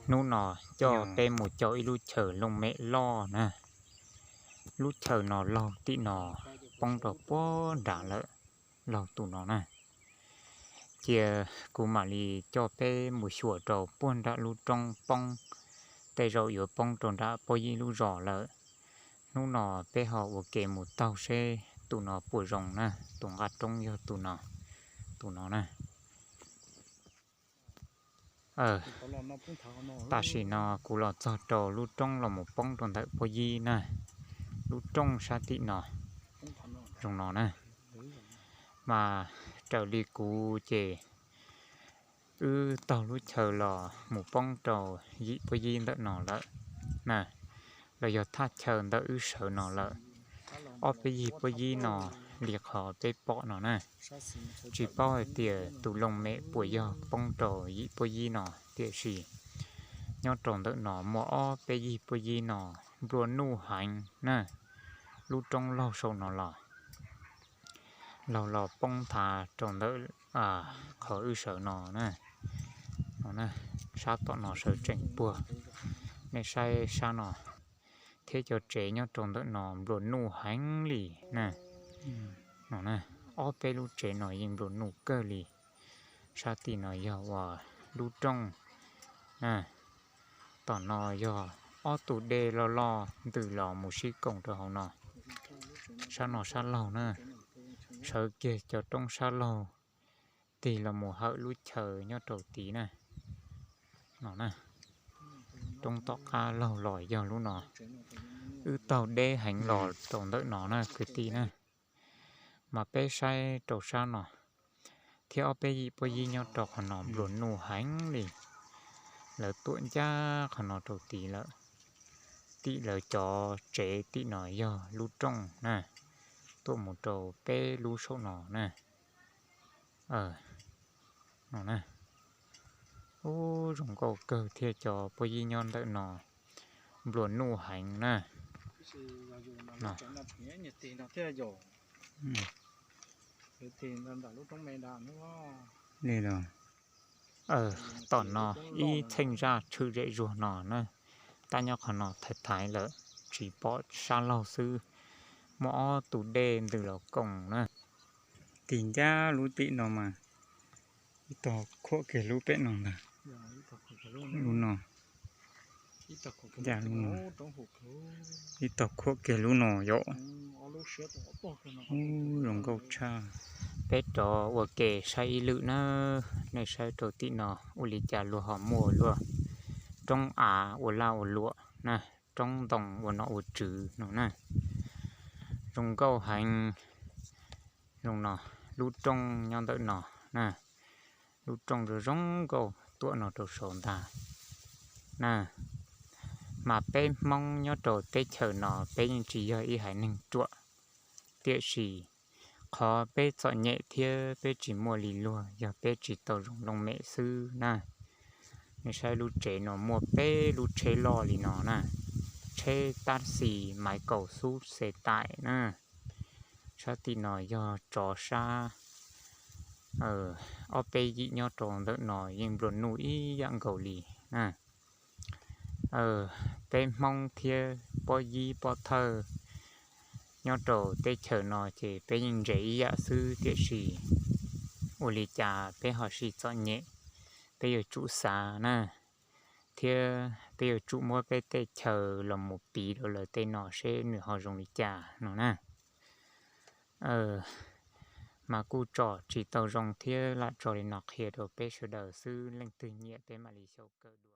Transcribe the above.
Hnub no coj peb mus caum ib lub chaw looj mem loj na. Lub chaw no laug tim no poob rau puag nrad lawm, laug tus no na. Cia kuv mam li coj peb mus xyuas rau puag nram lub roob poob, tej zaum yuav poob rau nram Pob Yib lub zos lawm. Hnub no peb ho ua ke mus taug seb tus no puas zoo na, tus nqaj roob yog tus no, tus no na. Tam sim no kuv los txog rau lub roob los mus poob rau ntawm Pob Yib na, lub roob sab tim no, zoo no na. Mas raws li kuv ces wb taug lub chaw los mus poob rau yim Pob Yib ntawm no lawm na, los yog thaj chaw ntawm wb sawv no lawm. Ob peb yig Pob Yib no li qhov peb pom no na. Tsis paub hais tias tus looj mem puas yog poob rau yim Pob Yib no, tiam sis nyob rau ntawm no muaj ob peb yig Pob Yib no nplua nuj heev na. Lub roob laug saum no los, laug los poob nthav rau ntawm qhov wb sawv no na. Sab tom no sawv tsees puag, nej saib sab no, thiab cov tsev nyob rau ntawm no nplua nuj heev li na. No na, ob peb lub tsev no yeej nplua nuj kawg li. Sab tim no yog uas lub rooj na. Tom no yog ob tug dej loj loj ntws los mus sib koom rau hauv no. Sab no sab laug na, sawv kiag cov roob sab laug tig los mus hawm lub chaw nyob rau tid na. No na, roob tom qab laug los yog lub no. Wb taug deb heev los rau ntawm no na kwv tij na. Mas peb saib rau sab no, thiab ob peb yim Pob Yib nyob rau qhov no nplua nuj heev li. Lawv tuam ncaj qhov no rau tid lawm. Tim lawv cov tsev tim no yog lub rooj na, tuam mus rau peb lub saum no na. No na, ub, zoo nkauj kawg thiab cov Pob Yib nyob ntawm no nplua nuj heev na. Li los, tom no ib txheej zaj tshwm zem zuag no na, tab nyob qhov no thaiv thaiv lawm, tsis pom sab laug xwb, muaj ob tug dej ntws los koom na. Tig ncaj lub tim no mas ib tog khuam kiag lub pem no ntag. Lub no, ncaj lub no, ib tog khuam kiag lub no yom. Ub, zoo nkauj tshaj. Peb rov ua ke saib ib lwm na, nej saib rau tim no ua li cas luag ho muaj luaj roob av ua laj ua luam na, roob ntoo ua nom ua tswv no na. Zoo nkauj heev. Zoo no, lub rooj nyob ntawm no na, lub rooj zoo zoo nkauj tuam no rau saud ntag na. Mas peb Hmoob nyob rau teb chaws no peb yeej tsis yog ib haiv neeg ruam, tiam sis qhov peb txom nyem thiab peb tsis muaj li luag yog peb tsis tau zoo looj mem xwb na. Nej saib lub tsev no muaj peb lub tsheb loj li no na, tsheb tab xis Maiv Kaus Xub Xe Taim na. Sab tim no yog tsov sab, ob peb yim nyob rau ntawm no yeej nplua nuj ib yam nkaus li na. Peb Hmoob thiab Pob Yib Pob Thawj nyob rau teb chaws no ces peb yeej ntse ib yam xwb, tiam sis ua li cas peb ho sib txom nyem, peb yuav tsum xav na, thiab peb yuav tsum muab peb tej chaw los mus piv rau lawv tej no seb nws ho zoo li cas no na. Mas kuj tsom tsis tau zoo thiab lam tso li no qhia rau peb sawv daws xwb, leej twg nyiam peb mam li xyaum kawm dua.